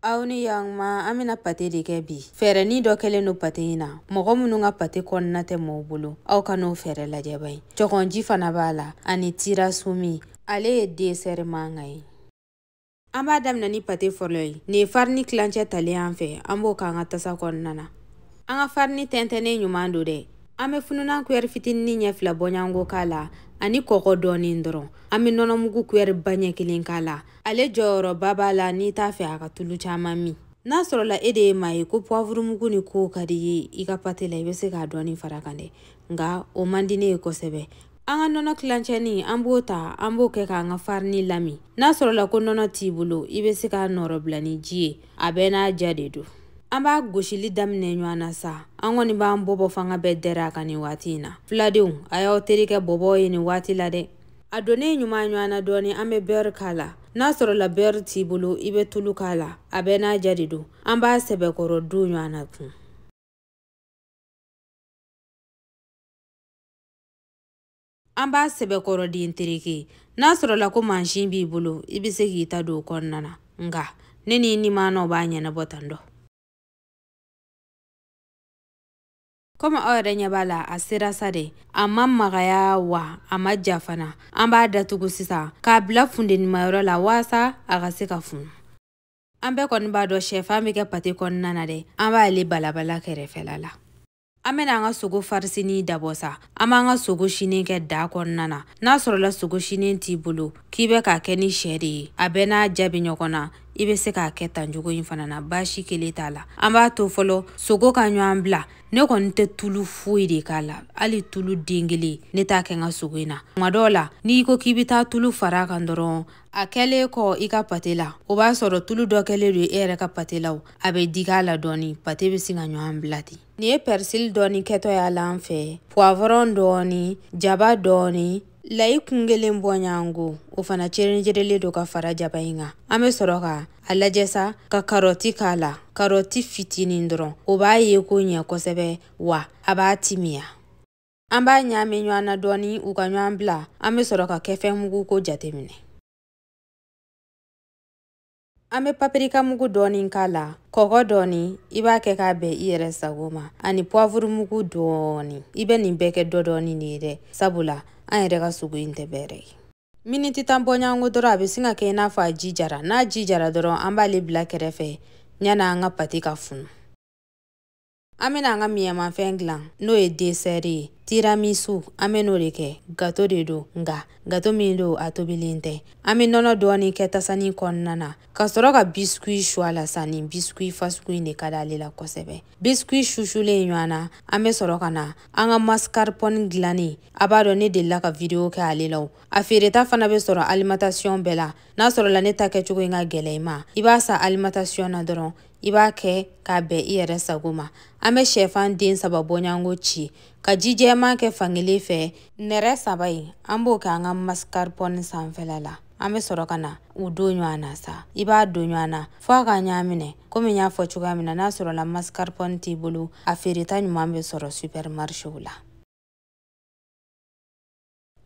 Aw ni yantuma, an bɛna pâté de kɛ bi. Fɛɛrɛnin dɔ kɛlen don pâté in na. Mɔgɔ minnu ka pâté kɔnɔna tɛ mɔgɔw bolo, aw ka n'o fɛɛrɛ lajɛ ba ye. Cɔgɔnji fana b'a la ani tiramisu. Ale ye dessert mankan ye. An b'a daminɛ ni pâté fɔlɔ ye. Nin ye farini tilancɛ talen an fɛ, an b'o k'an ka tasa kɔnɔna na. An ka farini tɛntɛnnen ɲuman don dɛ. An bɛ fununan kuyɛri fitinin ɲɛ 2 bɔɲɔgɔnko k'a la ani kɔgɔ dɔɔnin dɔrɔn. An bɛ nɔnɔmugu kuyɛri ba ɲɛ 1 k'a la. Ale jɔyɔrɔba b'a la n'i t'a fɛ a ka tulu caman min. N'a sɔrɔla e de ye maa ye ko poivre mugu ni kow ka di ye i ka pâté la, i bɛ se k'a dɔɔnin fara kan dɛ. Nka o man di ne ye kosɛbɛ. An ka nɔnɔ tilancɛnin, an b'o ta, an b'o kɛ k'an ka farini lami. N'a sɔrɔla ko nɔnɔ t'i bolo, i bɛ se k'a nɔrɔbila ni ji ye. A bɛɛ n'a ja de don. An b'a gosili daminɛ ɲɔgɔn na sa. An kɔni b'an bɔbɔ fanga bɛɛ dɛrɛ a kan nin waati in na. Filadenw, a y'aw terikɛ bɔbɔ ye nin waati la dɛ. A donnen ɲuman ɲɔgɔn na dɔɔnin, an bɛ beurre k'a la. N'a sɔrɔla beurre t'i bolo, i bɛ tulu k'a la. A bɛɛ n'a ja de don. An b'a sɛbɛkɔrɔ dun ɲɔgɔn na kun. An b'a sɛbɛkɔrɔ den tereke. N'a sɔrɔla ko mansin b'i bolo, i bɛ se k'i ta don o kɔnɔna na. Nka ne ni nimaanaw b'a ɲɛnabɔ tan dɔ. Komi aw yɛrɛ ɲɛ b'a la, a sera sa dɛ. A ma magaya wa a ma ja fana. An b'a datugu sisan k'a bila funtenimayɔrɔ la walasa a ka se ka funu. An bɛɛ kɔni b'a dɔn sɛfan bɛ kɛ pâté kɔnɔna na dɛ. An b'ale balabala kɛrɛfɛla la. An bɛna an ka sogo farisinin dabɔ sa. An b'an ka sogo sinen kɛ da kɔnɔna na. N'a sɔrɔla sogo sinen t'i bolo, k'i bɛ k'a kɛ ni sɛ de ye, a bɛɛ n'a jaabi ɲɔgɔn na, i bɛ se k'a kɛ tan cogo in fana na, baasi kelen t'a la. An b'a to fɔlɔ sogo ka ɲɔgɔn bila. Ne kɔni tɛ tulu foyi de k'a la, hali tulu den kelen ne t'a kɛ n ka sogo in na. Tuma dɔw la n'i ko k'i bɛ taa tulu fara a kan dɔrɔn, a kɛlen kɔ i ka pâté la, o b'a sɔrɔ tulu dɔ kɛlen don e yɛrɛ ka pâté la, a bɛ digi a la dɔɔnin, pâté bɛ sin ka ɲɔgɔn bila ten. Nin ye persil dɔɔnin kɛtɔ y'a la an fɛ, poivron dɔɔnin, jaba dɔɔnin, layi kun kelen bɔɲɔgɔnko, o fana cerenceren don ka fara jaba in kan. An bɛ sɔrɔ ka a lajɛ sa ka karɔti k'a la, karɔti fitinin dɔrɔn, o b'a ye ko ɲɛ kosɛbɛ wa a b'a timiya. An b'a ɲaami ɲɔgɔn na dɔɔnin u ka ɲɔgɔn bila. An bɛ sɔrɔ ka kɛfɛn mugu ko jateminɛ. An bɛ paprika mugu dɔɔnin k'a la, kɔgɔ dɔɔnin, i b'a kɛ k'a bɛn i yɛrɛ sago ma, ani poivre mugu dɔɔnin. I bɛ nin bɛɛ kɛ dɔ dɔɔnin de ye dɛ, sabula an yɛrɛ ka sogo in tɛ bɛrɛ ye. Miniti 10 bɔɲɔgɔnko dɔrɔn, a bɛ sin ka kɛ i n'a fɔ a ji jara. N'a ji jara dɔrɔn, an b'ale bila kɛrɛfɛ yanni an ka pâté ka funu. An bɛna an ka miɲɛmafɛn dilan, n'o ye dessert ye. Tiramisu, an bɛ n'o de kɛ. Gâteau de don, nka gâteau min don a tobilen tɛ. An bɛ nɔnɔ dɔɔnin kɛ tasanin kɔnɔna na ka sɔrɔ ka biscuit su a la sa. Nin biscuit fasugu in de ka d'ale la kosɛbɛ. Biscuit susulen ɲɔgɔn na, an bɛ sɔrɔ ka na an ka mascarpone dilannen. A b'a dɔn ne delila ka vidéo kɛ ale la o. A feereta fana bɛ sɔrɔ alimentation bɛɛ la. N'a sɔrɔla ne ta kɛcogo in ka gɛlɛn i ma, i b'a san alimentation na dɔrɔn, i b'a kɛ k'a bɛn i yɛrɛ sago ma. An bɛ sɛfan den 3 bɔɲɔgɔnko ci ka ji jɛman kɛ fankelen fɛ. Nɛrɛ 3 in, an b'o kɛ an ka mascarpone sanfɛla la. An bɛ sɔrɔ ka na u don ɲɔgɔn na sa. I b'a don ɲɔgɔn na fo a ka ɲɔgɔn minɛ. Komi n y'a fɔ cogoya min na, n'a sɔrɔla mascarpone t'i bolo, a feereta ɲuman bɛ sɔrɔ supermarché la.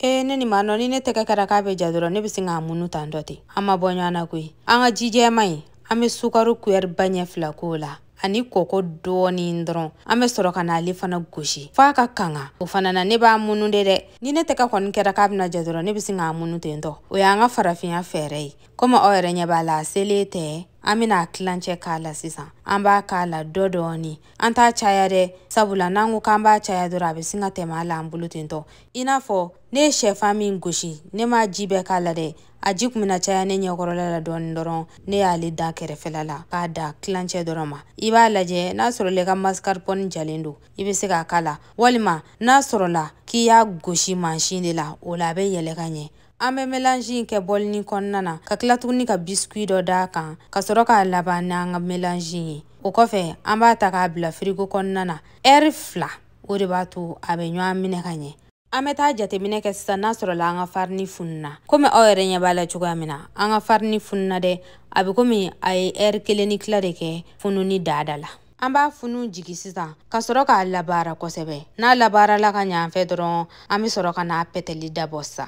Ee, ne ni maa nɔ, ni ne tɛgɛ kɛra k'a bɛ ja dɔrɔn, ne bɛ sin k'a munu tan dɔ ten. An ma bɔ ɲɔgɔn na koyi. An ka ji jɛman in, an bɛ sukaro kuyɛri ba ɲɛ 2 k'o la ani kɔgɔ dɔɔnin dɔrɔn. An bɛ sɔrɔ ka n'ale fana gosi f'a ka kanga. O fana na, ne b'a munu de dɛ. Ni ne tɛgɛ kɔni kɛra k'a bɛna ja dɔrɔn, ne bɛ sin k'a munu ten tɔ. O y'an ka farafinya fɛɛrɛ ye. Komi aw yɛrɛ ɲɛ b'a la, a selen tɛ, an bɛna a tilancɛ k'a la sisan. An b'a k'a la dɔ dɔɔnin, an t'a caya dɛ, sabula n'an ko k'an b'a caya dɔrɔn, a bɛ sin ka tɛmɛ a la an bolo ten tɔ. I n'a fɔ ne ye sɛfan min gosi, ne m'a ji bɛɛ k'a la dɛ. A ji kun bɛna caya ne ɲɛkɔrɔla la dɔɔnin dɔrɔn, ne y'ale da kɛrɛfɛla la k'a da tilancɛ dɔrɔn ma. I b'a lajɛ, n'a sɔrɔla i ka mascarpone jalen don, i bɛ se k'a k'a la, walima n'a sɔrɔla k'i y'a gosi mansin de la, o la a bɛ yɛlɛ ka ɲɛ. An bɛ mélange in kɛ bɔlini kɔnɔna na ka tila tuguni ka biscuit dɔ d'a kan ka sɔrɔ k'a laban n'an ka mélange ye. O kɔfɛ, an b'a ta k'a bila frigo kɔnɔna na ɛri 2. O de b'a to a bɛ ɲɔgɔn minɛ ka ɲɛ. An bɛ taa jateminɛ kɛ sisan n'a sɔrɔla an ka farini fununa. Komi aw yɛrɛ ɲɛ b'a la cogoya min na, an ka farini fununa dɛ. A bɛ komi a ye ɛri 1 ni tila de kɛ fununi dada la. An b'a funu jigi sisan ka sɔrɔ k'a labaara kosɛbɛ. N'a labaarala ka ɲɛ an fɛ dɔrɔn, an bɛ sɔrɔ ka n'a pɛtɛli dabɔ sa.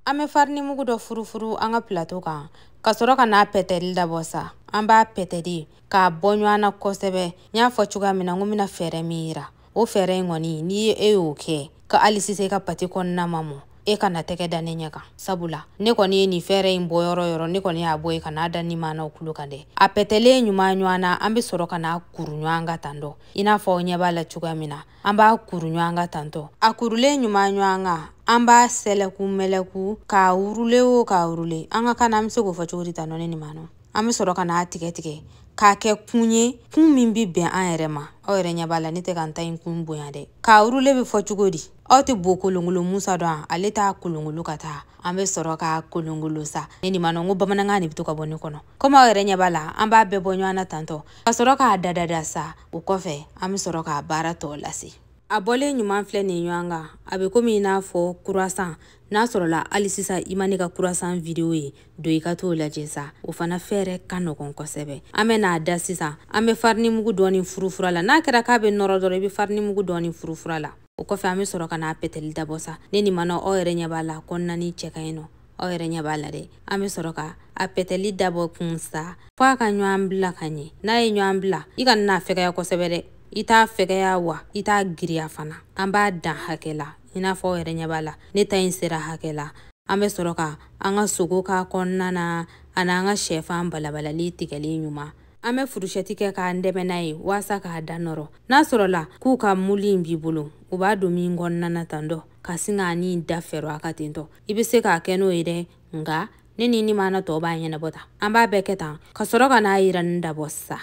An bɛ farini mugu dɔ furufuru an ka plateau kan ka sɔrɔ ka n'a pɛtɛli dabɔ sa. An b'a pɛtɛli k'a bɔ ɲɔgɔn na kosɛbɛ. N y'a fɔ cogoya min na, n ko n bɛna fɛɛrɛ min yira, o fɛɛrɛ in kɔni n'i ye e y'o kɛ ka hali sisan i ka pate kɔnɔna ma mɔ, e kana tɛgɛ da ne ɲɛ kan, sabula ne kɔni ye nin fɛɛrɛ in bɔ yɔrɔ yɔrɔ, ne kɔni y'a bɔ yen ka n'a da ni maanaw kulo kan dɛ. A pɛtɛlen ɲuman ɲɔgɔn na, an bɛ sɔrɔ ka n'a kuru ɲɔgɔn kan tan dɔ, i n'a fɔ aw ɲɛ b'a la cogoya min na, an b'a kuru ɲɔgɔn kan tan tɔ. A kurulen ɲuman ɲɔgɔn kan, an b'a sɛlɛku mɛlɛku k'a wurule o k'a wurule. An ka kan na, an bɛ se k'o fɔ cogo di tan nɔ ne ni maanaw? An bɛ sɔrɔ ka n'a tigɛ tigɛ k'a kɛ kun ye, kun min bɛ bɛn an yɛrɛ ma. Aw yɛrɛ ɲɛ b'a la, ne tɛ ka n ta in kun bonya dɛ. K'a wurule bɛ fɔ cogo di? Aw tɛ bo kolonkolon Musa dɔn, ale t'a kolonkolon ka taa. An bɛ sɔrɔ k'a kolonkolon sa. Ne ni ma nɔ, n ko bamanankan de bɛ to ka bɔ ne kɔnɔ. Komi aw yɛrɛ ɲɛ b'a la, an b'a bɛɛ bɔ ɲɔgɔn na tantɔ ka sɔrɔ k'a dadada sa. O kɔfɛ an bɛ sɔrɔ k'a baara tɔ lase. A bɔlen ɲuman filɛ nin ɲɔgɔn kan, a bɛ komi i n'a fɔ croissant. N'a sɔrɔla hali sisan i ma ne ka croissant vidéo ye, don i ka t'o lajɛ sa, o fana fɛɛrɛ ka nɔgɔn kosɛbɛ. An bɛ n'a da sisan, an bɛ farini mugu dɔɔni furufura la. N'a kɛra k'a bɛ nɔrɔ dɔrɔn, i bɛ farini mugu dɔɔni furufura la. O kɔfɛ an bɛ sɔrɔ ka n'a pɛtɛli dabɔ sa. Ne ni mana, aw yɛrɛ ɲɛ b'a la, kɔnɔna ni cɛ ka ɲi nɔ, aw yɛrɛ ɲɛ b'a la dɛ. An bɛ sɔrɔ ka a pɛtɛli dabɔ kun sa fo a ka ɲɔgɔn bila ka ɲɛ. N'a ye ɲɔgɔn bila, i kana n'a fɛgɛya kosɛbɛ dɛ, i t'a fɛgɛya wa i t'a giriya fana. An b'a dan hakɛ la, i n'a fɔ aw yɛrɛ ɲɛ b'a la, ne ta in sera hakɛ la. An bɛ sɔrɔ ka an ka sogo k'a kɔnɔna na, ani an ka sɛfan balabalali tigɛlen ɲuman. An bɛ furushɛti kɛ k'an dɛmɛ n'a ye walasa k'a da nɔrɔ. N'a sɔrɔla k'u ka muli in b'i bolo, u b'a don min kɔnɔna na tan dɔ ka sin k'a ni da fɛrɛ a ka ten tɔ, i bɛ se k'a kɛ n'o ye dɛ. Nka ne ni maana tɔ b'a ɲɛnabɔ tan. An b'a bɛɛ kɛ tan ka sɔrɔ ka n'a yira nin dabɔ sa.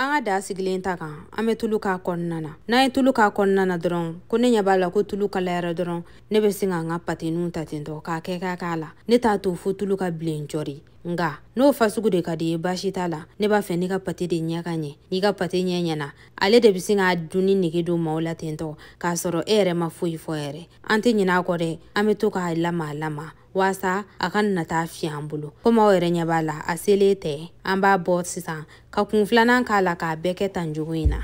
An ka da sigilen ta kan, an bɛ tulu k'a kɔnɔna na. N'an ye tulu k'a kɔnɔna na dɔrɔn, ko ne ɲɛ b'a la ko tulu kalayara dɔrɔn, ne bɛ sin k'an ka pateninw ta ten tɔ k'a kɛ k'a k'a la. Ne t'a to fo tulu ka bilen cɔri. Nka n'o fasugu de ka di ye, baasi t'a la. Ne b'a fɛ ne ka pate de ɲɛ ka ɲɛ. N'i ka pate ɲɛ ɲɛna, ale de bɛ sin k'a dunni nege don maaw la ten tɔ, k'a sɔrɔ e yɛrɛ ma foyi fɔ yɛrɛ. An tɛ ɲinɛ a kɔ dɛ, an bɛ to k'a lama lama walasa a ka na taa fiɲɛ an bolo. Komi aw yɛrɛ ɲɛ b'a la, a selen tɛ, an b'a bɔ sisan ka kun filanan k'a la k'a bɛɛ kɛ tan cogo in na.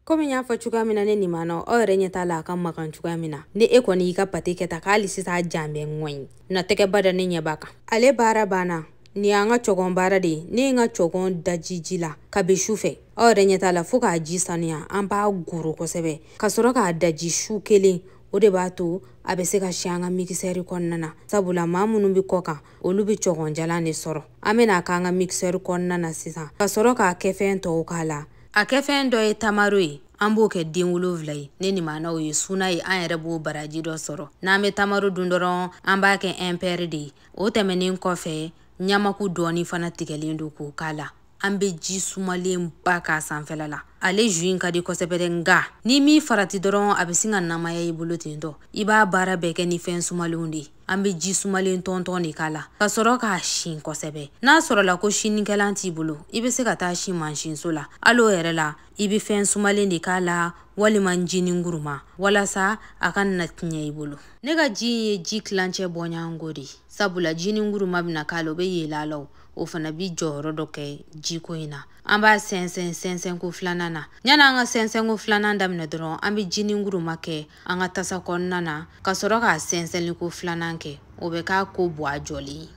Komi n y'a fɔ cogoya min na, ne nin ma nɔ, aw yɛrɛ ɲɛ t'a la a ka magan cogoya min na. Ni e kɔni y'i ka pate kɛ tan k'hali sisan a jan bɛ ŋɔɲi na, tɛgɛba da ne ɲɛ b'a kan. Ale baara banna. Nin y'an ka cɔgɔn baara de ye. Ne ye n ka cɔgɔn daji ji la kabi su fɛ. Aw yɛrɛ ɲɛ t'a la, fo k'a ji sanuya, an b'a goro kosɛbɛ ka sɔrɔ k'a daji su kelen. O de b'a to a bɛ se ka si an ka mixeur kɔnɔna na, sabula maa minnu bɛ kɔ kan, olu bɛ cɔgɔn jalan de sɔrɔ. An bɛna k'an ka mixeur kɔnɔna na sisan ka sɔrɔ k'a kɛ fɛn tɔw k'a la. A kɛfɛn dɔ ye tamaro ye, an b'o kɛ den 7 ye. Ne ni maanaw ye suna ye, an yɛrɛ b'o baraji dɔ sɔrɔ. N'an bɛ tamaro dun dɔrɔn, an b'a kɛ impair de ye. O tɛmɛnen kɔfɛ, ɲamaku dɔɔni fana tigɛlen don k'o k'a la. An bɛ ji sumalen ba k'a sanfɛla la. Ale jus in ka di kosɛbɛ dɛ, nka ni min farati dɔrɔn, a bɛ sin ka namaya i bolo ten tɔ. I b'a baara bɛɛ kɛ ni fɛn sumalenw de ye. An bɛ ji sumalen tɔntɔn de k'a la ka sɔrɔ k'a sin kosɛbɛ. N'a sɔrɔla ko sinikɛlan t'i bolo, i bɛ se ka taa sin mansinso la. Hali o yɛrɛ la, i bɛ fɛn sumalen de k'a la walima jinin kuruma walasa a ka na tiɲɛ i bolo. Ne ka ji in ye ji tilancɛ bɔɲɔgɔnko de ye, sabula jinin kuruma bɛna k'a la, o bɛ yɛlɛ a la, o fana bi jɔyɔrɔ dɔ kɛ jiko in na. An b'a sɛnsɛn sɛnsɛnko filanan na. Yanni an ka sɛnsɛnko filanan daminɛ dɔrɔn, an bɛ jinin kuruma kɛ an ka tasa kɔnɔna na ka sɔrɔ k'a sɛnsɛnliko filanan kɛ. O bɛ k'a ko bɔ a jɔlen ye.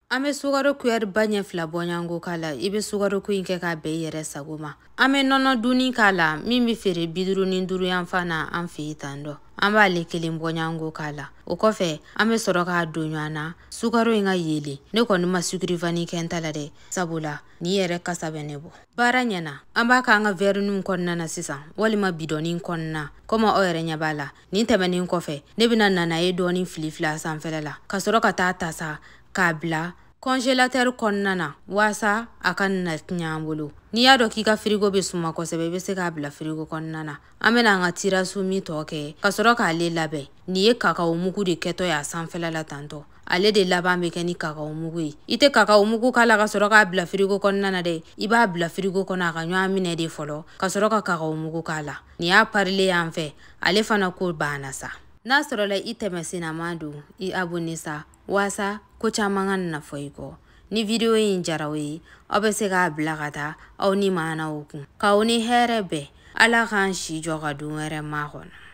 An bɛ sukaro kuyɛri ba ɲɛ 2 bɔɲɔgɔnko k'a la. I bɛ sukaro ko in kɛ k'a bɛn i yɛrɛ sago ma. An bɛ nɔnɔ dunni k'a la min bɛ feere 55 yan fan na an fɛ yen tan dɔ. An b'ale kelen bɔɲɔgɔnko k'a la. O kɔfɛ an bɛ sɔrɔ k'a don ɲɔgɔn na sukaro in ka yeelen. Ne kɔni ma sukiri vani kɛ n ta la dɛ, sabula nin yɛrɛ kasa bɛ ne bɔ. Baara ɲɛna, an b'a k'an ka vɛriniw kɔnɔna na sisan walima bidɔnni kɔnɔna. Komi aw yɛrɛ ɲɛ b'a la, nin tɛmɛnen kɔfɛ, ne bɛna nanaye dɔɔni fili fili a sanfɛla la ka sɔrɔ ka taa tasa k'a bila congélateur kɔnɔna na walasa a ka na tiɲɛ an bolo. N'i y'a dɔn k'i ka frigo bɛ suma kosɛbɛ, i bɛ se k'a bila frigo kɔnɔna na. An bɛna an ka tiramisu min tɔ kɛ ka sɔrɔ k'ale labɛn. Nin ye kakao mugu de kɛtɔ ye a sanfɛla la tantɔ. Ale de laban bɛ kɛ ni kakao mugu ye. I tɛ kakao mugu k'a la ka sɔrɔ k'a bila frigo kɔnɔna na dɛ, i b'a bila frigo kɔnɔ a ka ɲɔgɔn minɛ de fɔlɔ ka sɔrɔ ka kakao mugu k'a la. Nin y'a parilen yan fɛ, ale fana ko banna sa. N'a sɔrɔla i tɛmɛsenna don, i abonné sa walasa ko caman ka na fɔ i kɔ. Ni video in jara aw ye, aw bɛ se k'a bila ka taa aw ni maanaw kun. K'aw ni hɛrɛ bɛɛ, Ala k'an si jɔ ka don wɛrɛ makɔnɔ.